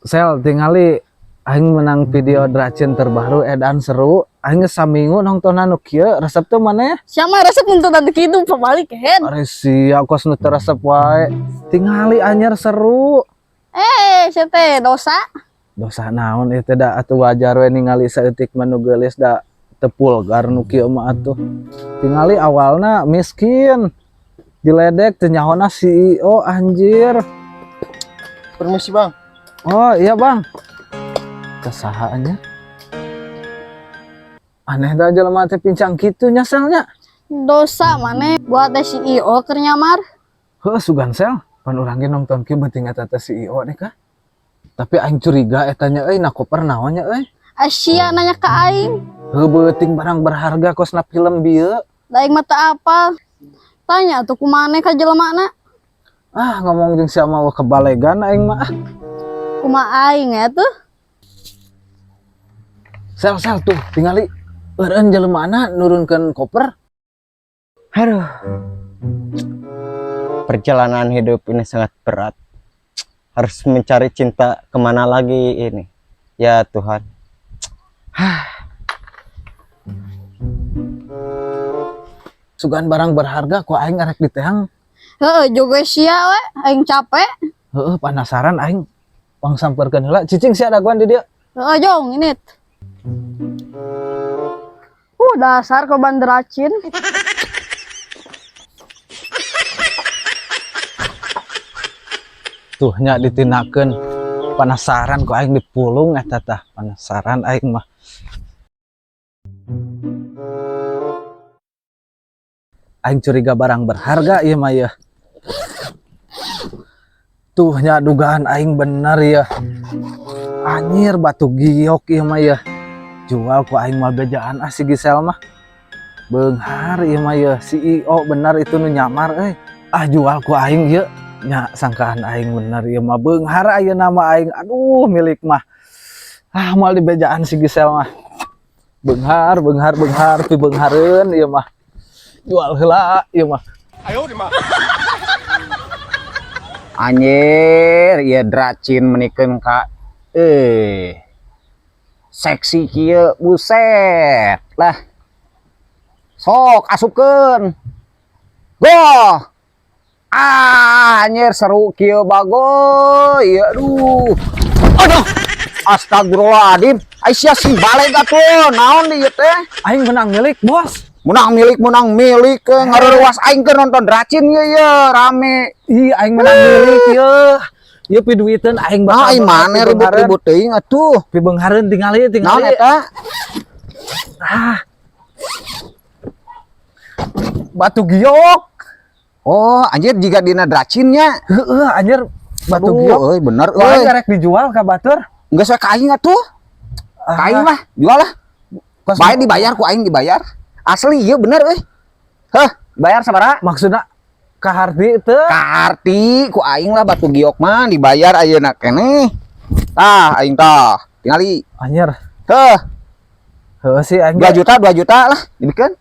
Sel tingali aing menang video Dracin terbaru edan seru. Aing geus saminggu nontonan nu kieu, resep teu maneh? Siapa resep nonton kitu pabalik head. Ari sia kos nu teu resep wae. Tingali anjir seru. Eh, sia teh dosa. Dosa naon ieu teh, da atuh wajar we ningali saeutik mah nu geulis, da teu pulgar nu kieu mah atuh. Tingali awalna miskin. Diledek teu nyahona CEO anjir. Permisi, Bang. Oh iya, Bang. Kesahaannya. Aneh dah jelema teh pincang kitu nya selnya. Dosa maneh buat teh CEO keur nyamar. Heuh, sugan sel. Pan urang ge nonton kieu beuting eta teh CEO deh kah. Tapi aing curiga eta nya euy, na koper naon nya euy. Asia nanya ke aing. Heuh, beuting barang berharga kos na film bieu. Da aing mah teu apal. Tanya atuh ku maneh ka jelemana. Ah, ngomong jeung sia mah kebalegan aing mah ah. Kumaha aing ya tuh? Sel sel tuh tingali eureun jelemana nurunkeun koper. Aduh. Perjalanan hidup ini sangat berat. Harus mencari cinta kemana lagi ini? Ya Tuhan. Sugan barang berharga ku aing arek diteang. Heeh, jogo sia we, aing capek. Heeh, penasaran aing. Pang samperkeun heula. Cicing sia dagoan di dieu. Heeh, jong ini. Dasar korban deracin. Tuh nya ditinakeun. Penasaran ku aing dipulung eta tah. Penasaran aing mah. Aing curiga barang berharga ieu mah ya. Tuh nya dugaan aing bener ya. Anjir batu giok ieu mah ya. Jual ku aing mah bejaan ah si Gisel mah. Beunghar ieu mah ya, CEO bener itu nu nyamar euy. Ah jual ku aing ieu. Nya sangkaan aing bener ieu mah beunghar ayeuna mah aing. Aduh milik mah. Ah moal dibejaan si Gisel mah. Beunghar, beunghar, beunghar, pibeunghareun ieu mah. Jual heula ieu mah. Anjir, ieu dracin menikeun ka seksi kieu, buset lah. Sok asupkeun. Goh. Ah, anjir seru kieu bagoy. Ieu aduh. Aduh. Astagfirullahaladzim. Aisyah sing balik atuh. Naon di ieu teh? Aing menang milik, Bos. Menang milik ngareureuwas aing keur nonton dracin ieu ye rame. Ih, aing menang milik ieu. Ieu piduiteun aing bakal. Nah, ai maneh ribut-ribut teuing atuh. Pibeunghareun tingali Naon tingali. eta? Ah. Batu giok. Oh, anjir jiga dina dracinnya. Heeh, anjir batu Aduh, giok. euy bener Wah, euy. aing rek dijual ka batur. Geus we ka aing atuh. Ka aing lah, jual lah. Kos Bae dibayar ku aing dibayar. Asli ieu bener euy. Heh, bayar sabaraha? Maksudna ka harti teu? Ka harti ku aing lah batu giok mah dibayar ayeuna keneh. Tah aing tah, tingali. Anjir. Heh, Heeh sih aing. 2 juta, 2 juta lah dibikeun.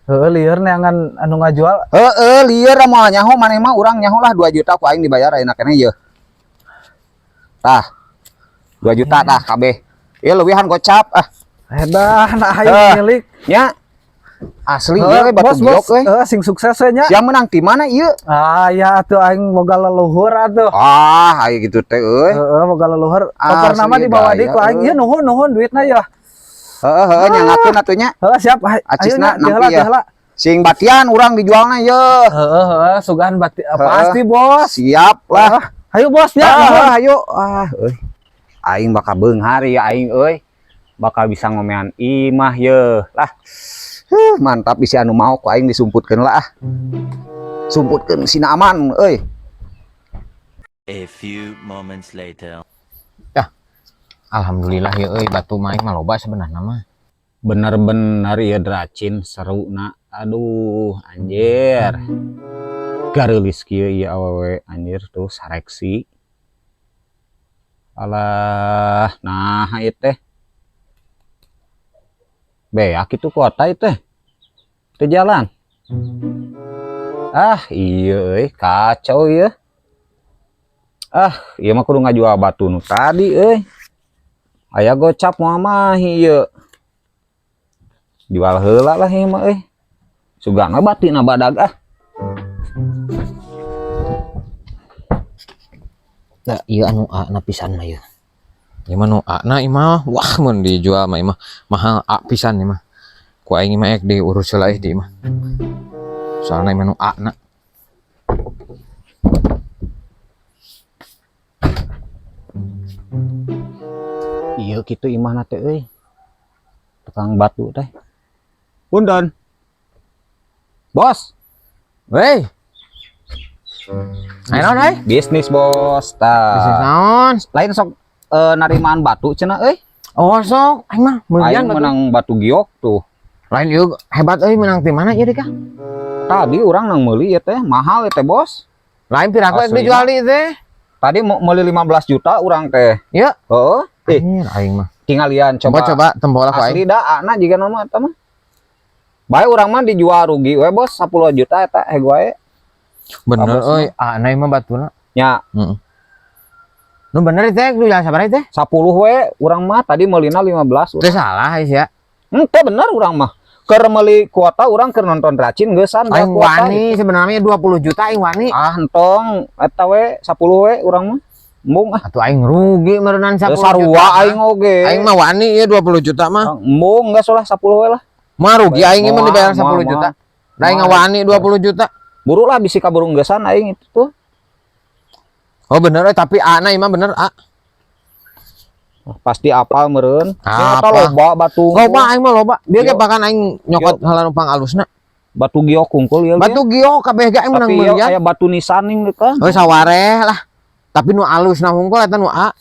Heeh, lieur neangan anu ngajual. Heeh, lieur moal nyaho maneh mah, urang nyaho lah 2 juta ku aing dibayar ayeuna keneh ieu. Tah. 2 juta tah kabeh. Ieu leuwihan gocap ah. Edan aing Heh. milik. Nya. Asli Heuh, ieu we batu bos, giok bos. euy. Heuh, sing sukses we nya. Sia menang ti mana ieu? Ah ya atuh aing boga leluhur atuh. Ah, aya gitu teh euy. Heeh, boga leluhur. Koper Asli nama dibawa gaya, deui ku aing. euy. Ieu nuhun nuhun duitna ya. Heeh, heeh, nyangakeun atuh nya. Heeh, siap. Ayo Acisna nya, tiheula nampi ya. tiheula. Sing batian urang dijualna ye. Heeh, heeh, sugan bati Heeh. pasti bos. Siap lah. Ayo bos nya. Ah, Nuhun. ayo. Ah, euy. Aing bakal beunghar ya aing euy. Bakal bisa ngomean imah ye. Lah. Huh, mantap bisi anu mau ku aing disumputkeun lah ah. Sumputkeun sina aman euy. A few moments later. Alhamdulillah ya euy, batu mah aing mah loba sebenarnya mah. Bener-bener ya dracin seru na. Aduh, anjir. Gareulis kieu ieu awewe anjir tuh sareksi. Alah, nah ieu teh. Beak itu kuota ieu teh. Teu jalan. Ah, iya euy, kacau ieu. Ah, ieu mah kudu ngajual batu nu tadi euy. Aya gocap moal mahi ieu. Jual heula lah ieu mah euy. Sugana batina badag ah. Da ieu anu A na pisan mah ieu. Ieu mah nu A na ieu mah, wah mun dijual mah ieu mah mahal A pisan ieu mah. Ku aing mah ek diurus heula di mah. Soalna ieu mah nu A na. Ieu kitu imahna teh euy. Tukang batu teh. Punten. Bos. Wey. Ayo naon euy? Bisnis bos. Tah. Bisnis naon? Lain sok narimaan batu cenah euy. Oh sok, aing mah meulian Aing batu. menang batu giok tuh. Lain ieu hebat euy menang ti mana ieu deh kah? Tadi urang nang meuli ieu teh, mahal ieu teh bos. Lain piraku ek Asli. dijual ieu teh. Tadi mau meuli 15 juta urang teh. Ieu. Heeh. Anjir aing mah. Tinggalian Coba coba. coba tempo lah ku aing. Asli da ana jiga nama eta mah. Bae urang mah dijual rugi we bos 10 juta eta heg wae. Bener Abos euy, ana mah batuna. Nya. Heeh. Nu bener teh dijual sabaraha teh? 10 we urang mah tadi meulina 15. Teu salah ya. Henteu bener urang mah. Keur meuli kuota urang keur nonton racin geusan Aing kuota. wani sebenarnya 20 juta aing wani. Ah entong eta we 10 we urang mah. Embung ah. Atuh aing rugi meureunnan 10 juta. Sarua aing oge. Aing mah wani ieu 20 juta mah. Embung geus lah 10 we lah. Mah rugi aing mah dibayar Moal, 10 juta. moal. Da aing ngawani 20 juta. Buru lah bisi kaburu geusan aing itu tuh. Oh bener euy, tapi A na ieu mah bener A. Pasti apal meureun. Apa? Eta loba batu. Loba aing mah loba. Bieu ge Yo. bahkan aing nyokot heula nu pangalusna. Batu giok kungkul ieu. Batu giok kabeh ge aing menang tapi ieu meulian. aya batu nisan ning kan. Oh sawareh lah. Tapi nu alusna hungkul eta nu A.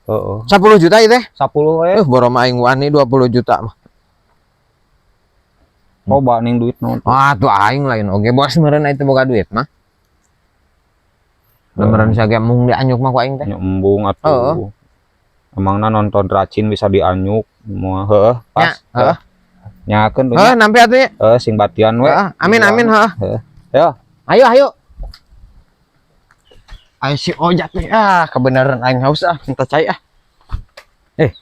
Heeh. 10 juta ieu teh. 10 we. Boro mah aing wani 20 juta mah. Loba ning duit naon. Wah, tuh aing lain oge bos meureun itu boga duit mah. Meureun sia ge mung dianyuk mah ku aing teh. Nya embung atuh. Heeh. Emangna nonton racin bisa dianyuk moal heuh pas. Nya, heeh. Nyakeun tuh. Heuh, nampi atuh nya. Heuh sing batian we. Heeh, amin amin heuh. Heeh. Yo. Ayo ayo. Ayo si ojak nih ah, kebenaran aing haus ah, minta cai ah.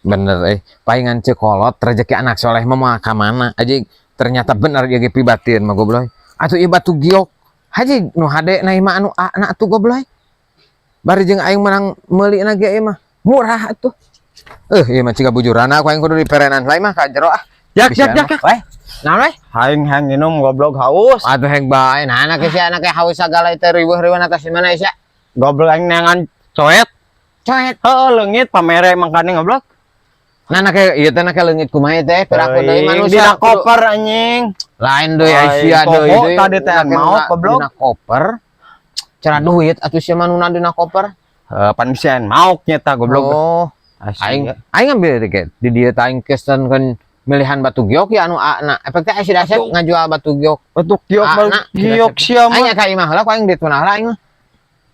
Bener palingan cekolot rezeki anak soleh mah moal ka mana aja ternyata bener ieu ge pibatin mah goblok. Atuh ieu batu giok. Haji nu hade na mah anu A na atuh goblok. Bari jeung aing menang meulina ge ieu mah murah atuh. Ieu mah ciga bujurana ku aing kudu diperenan lain mah ka jero ah. Jak jak jak. Weh. Naon weh? Aing hayang minum goblok haus. Atuh heng bae. Nah anak sia anak haus sagala teh riweuh-riweuh atas di mana sia? Goblok aing neangan coet. Coet. Heeh, leungit pamere mangkane goblok. Nah anak ieu teh anak leungit kumaha teh piraku deui manusia. Dina koper anjing. Lain deui sia deui deui. Tadi teh maot goblok. Dina koper. Cara duit atuh sia mah nuna dina koper. Heuh, pan bisa maok nya ta goblok. Oh, aing aing ngambil tiket. Di dieu teh aing kesan kan milihan batu giok ya anu A na. Efek teh si Dasep ngajual batu giok. Batu giok batu giok sia mah. Aing ka imah heula ku aing ditunah heula aing mah.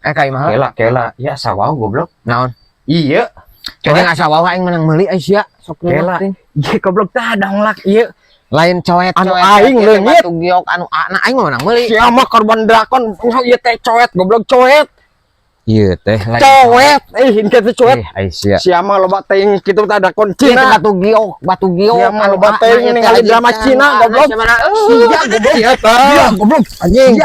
Ka imah heula. Kela kela, ya sawau goblok. Naon? Iya. Jadi asa wau aing menang meuli ai sia sok Kela. Iya goblok tah donglak ieu. Lain coet anu aing leungit batu giok anu A na aing mah menang meuli. Sia mah korban drakon ieu teh coet goblok coet. Ieu teh lain coet. Ini teh coet. Ai sia. Sia mah loba teuing kitu tah drakon Cina. Cina. Batu giok. Sia mah loba teuing ningali drama Cina goblok. Sia goblok. Sia goblok anjing.